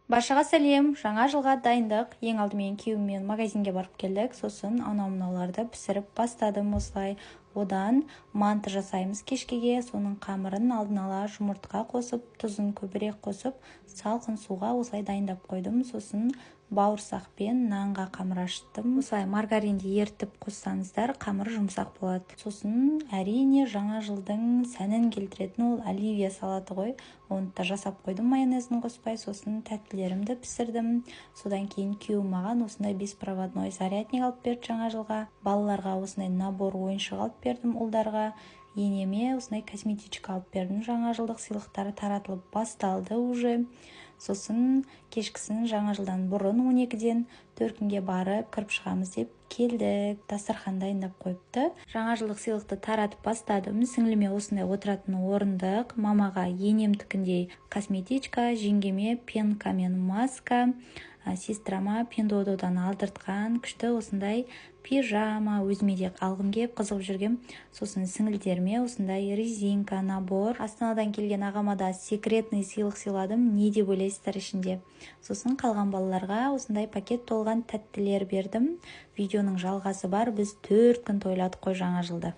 Баршаға сәлем! Жаңа жылға дайындық. Ең алдымен күйеуіммен магазинге барып келдік. Сосын анау мынауларды пісіріп бастадым осылай. Одан манты жасаймыз кешкіге. Соның қамырын алдын ала жұмыртқа қосып, тұзын көбірек қосып, салқын суға осылай дайындап қойдым. Сосын бауырсақпен нанға қамыр ашыттым. Осылай маргаринді ерітіп қоссаңыздар, қамыр жұмсақ болады. Сосын, әрине, жаңа жылдың сәнін келтіретін ол оливье салаты ғой. Оны да жасап қойдым майонезін қоспай. Сосын тәттілерімді пісірдім. Содан кейін күйеуім маған осындай беспроводной зарядник алып берді жаңа жылға. Балаларға осындай набор ойыншық алып бердім, ұлдарға. Енеме осындай косметичка алып бердім. Жаңа жылдық сыйлықтар таратылып басталды уже. Сосын кешкісін, жаңа жылдан бұрын 12-ден төркінге барып кіріп шығамыз деп келдік. Дастархан дайындап қойыпты. Жаңа жылдық сыйлықты таратып бастадым. Сіңліме осындай отыратын орындық, мамаға енемдікіндей косметичка, жеңгеме пенка мен маска, сестрама Пиндуодуодан алдыртқан күшті осындай пижама, өзіме де алғым келіп, қызығып жүргем. Сосын сіңілдеріме осындай резинка набор. Астанадан келген ағама да секретный сыйлық сыйладым. Не деп ойлайсыздар ішінде? Сосын қалған балаларға осындай пакет толған тәттілер бердім. Видеоның жалғасы бар. Біз 4 күн тойладық қой жаңа жылды.